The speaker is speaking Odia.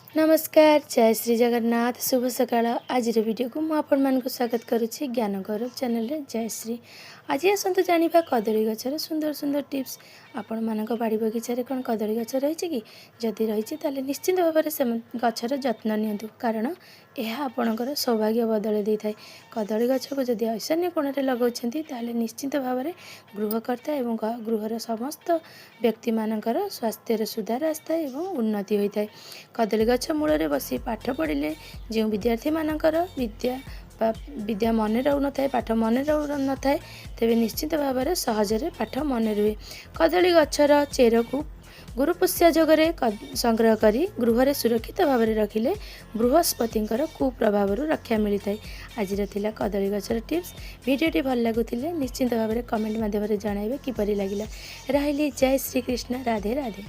ନମସ୍କାର, ଜୟ ଶ୍ରୀ ଜଗନ୍ନାଥ, ଶୁଭ ସକାଳ। ଆଜିର ଭିଡ଼ିଓକୁ ମୁଁ ଆପଣମାନଙ୍କୁ ସ୍ୱାଗତ କରୁଛି ଜ୍ଞାନ ଗୌରବ ଚ୍ୟାନେଲରେ। ଜୟ ଶ୍ରୀ। ଆଜି ଆସନ୍ତୁ ଜାଣିବା କଦଳୀ ଗଛର ସୁନ୍ଦର ସୁନ୍ଦର ଟିପ୍ସ। ଆପଣମାନଙ୍କ ବାଡ଼ି ବଗିଚାରେ କ'ଣ କଦଳୀ ଗଛ ରହିଛି କି? ଯଦି ରହିଛି, ତାହେଲେ ନିଶ୍ଚିନ୍ତ ଭାବରେ ସେ ଗଛର ଯତ୍ନ ନିଅନ୍ତୁ, କାରଣ ଏହା ଆପଣଙ୍କର ସୌଭାଗ୍ୟ ବଦଳାଇ ଦେଇଥାଏ। କଦଳୀ ଗଛକୁ ଯଦି ଐଶାନ୍ୟ କୋଣରେ ଲଗାଉଛନ୍ତି, ତାହେଲେ ନିଶ୍ଚିନ୍ତ ଭାବରେ ଗୃହକର୍ତ୍ତା ଏବଂ ଗୃହର ସମସ୍ତ ବ୍ୟକ୍ତିମାନଙ୍କର ସ୍ୱାସ୍ଥ୍ୟରେ ସୁଧାର ଆସିଥାଏ ଏବଂ ଉନ୍ନତି ହୋଇଥାଏ। କଦଳୀ ଗଛ ମୂଳରେ ବସି ପାଠ ପଢ଼ିଲେ ଯେଉଁ ବିଦ୍ୟାର୍ଥୀମାନଙ୍କର ବିଦ୍ୟା ବା ବିଦ୍ୟା ମନେ ରହୁନଥାଏ, ପାଠ ମନେ ରହୁନଥାଏ, ତେବେ ନିଶ୍ଚିନ୍ତ ଭାବରେ ସହଜରେ ପାଠ ମନେ ରୁହେ। କଦଳୀ ଗଛର ଚେରକୁ ଗୁରୁପୁଷ୍ୟା ଯୋଗରେ ସଂଗ୍ରହ କରି ଗୃହରେ ସୁରକ୍ଷିତ ଭାବରେ ରଖିଲେ ବୃହସ୍ପତିଙ୍କର କୁପ୍ରଭାବରୁ ରକ୍ଷା ମିଳିଥାଏ। ଆଜିର ଥିଲା କଦଳୀ ଗଛର ଟିପ୍ସ। ଭିଡ଼ିଓଟି ଭଲ ଲାଗୁଥିଲେ ନିଶ୍ଚିନ୍ତ ଭାବରେ କମେଣ୍ଟ ମାଧ୍ୟମରେ ଜଣାଇବେ କିପରି ଲାଗିଲା। ରହିଲି, ଜୟ ଶ୍ରୀକୃଷ୍ଣ, ରାଧେ ରାଧେ।